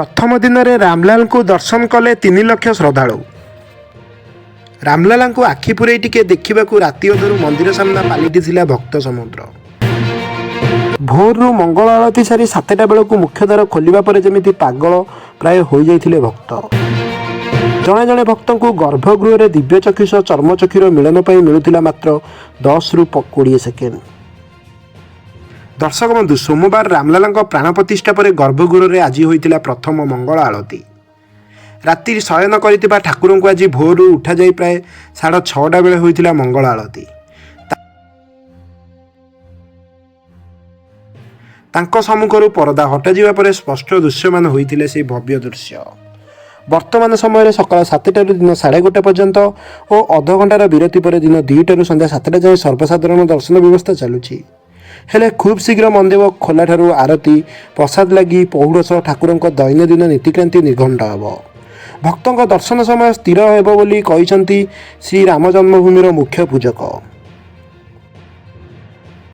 ପ୍ରଥମ ଦିନରେ ରାମଲାଲଙ୍କୁ ଦର୍ଶନ କଲେ 3 ଲକ୍ଷ ଶ୍ରଦ୍ଧାଳୁ। ରାମଲାଲାଙ୍କୁ ଆଖି ପୂରେଇ ଟିକେ ଦେଖିବାକୁ ରାତି ଅଧରୁ ମନ୍ଦିର ସାମ୍ନା ପାଲଟିଥିଲା ଭକ୍ତ ସମୁଦ୍ର। ଭୋରରୁ ମଙ୍ଗଳ ଆଳତୀ ସାରି 7ଟା ବେଳକୁ ମୁଖ୍ୟଦ୍ୱାର ଖୋଲିବା ପରେ ଯେମିତି ପାଗଳ ପ୍ରାୟ ହୋଇଯାଇଥିଲେ ଭକ୍ତ। ଜଣେ ଜଣେ ଭକ୍ତଙ୍କୁ ଗର୍ଭଗୃହରେ ଦିବ୍ୟଚକ୍ଷୁ ସହ ଚର୍ମଚକ୍ଷୁର ମିଳନ ପାଇଁ ମିଳୁଥିଲା ମାତ୍ର 10ରୁ 20 ସେକେଣ୍ଡ। ଦର୍ଶକ ବନ୍ଧୁ, ସୋମବାର ରାମଲାଲାଙ୍କ ପ୍ରାଣ ପ୍ରତିଷ୍ଠା ପରେ ଗର୍ଭଗୃହରେ ଆଜି ହୋଇଥିଲା ପ୍ରଥମ ମଙ୍ଗଳ ଆଳତୀ। ରାତି ଶୟନ କରିଥିବା ଠାକୁରଙ୍କୁ ଆଜି ଭୋରରୁ ଉଠାଯାଇ ପ୍ରାୟ 6:30ଟା ବେଳେ ହୋଇଥିଲା ମଙ୍ଗଳ ଆଳତୀ। ତାଙ୍କ ସମ୍ମୁଖରୁ ପରଦା ହଟାଯିବା ପରେ ସ୍ପଷ୍ଟ ଦୃଶ୍ୟମାନ ହୋଇଥିଲେ ସେହି ଭବ୍ୟ ଦୃଶ୍ୟ। ବର୍ତ୍ତମାନ ସମୟରେ ସକାଳ 7ଟାରୁ ଦିନ 1:30 ପର୍ଯ୍ୟନ୍ତ ଓ ଅଧଘଣ୍ଟାର ବିରତି ପରେ ଦିନ 2ଟାରୁ ସନ୍ଧ୍ୟା 7ଟା ଯାଏଁ ସର୍ବସାଧାରଣ ଦର୍ଶନ ବ୍ୟବସ୍ଥା ଚାଲୁଛି। ହେଲେ ଖୁବ୍ ଶୀଘ୍ର ମନ୍ଦିର ଖୋଲାଠାରୁ ଆରତୀ, ପ୍ରସାଦ ଲାଗି, ପହୁଡ଼ ସହ ଠାକୁରଙ୍କ ଦୈନନ୍ଦିନ ନୀତିକାନ୍ତି ନିର୍ଘଣ୍ଟ ହେବ। ଭକ୍ତଙ୍କ ଦର୍ଶନ ସମୟ ସ୍ଥିର ହେବ ବୋଲି କହିଛନ୍ତି ଶ୍ରୀ ରାମ ଜନ୍ମଭୂମିର ମୁଖ୍ୟ ପୂଜକ।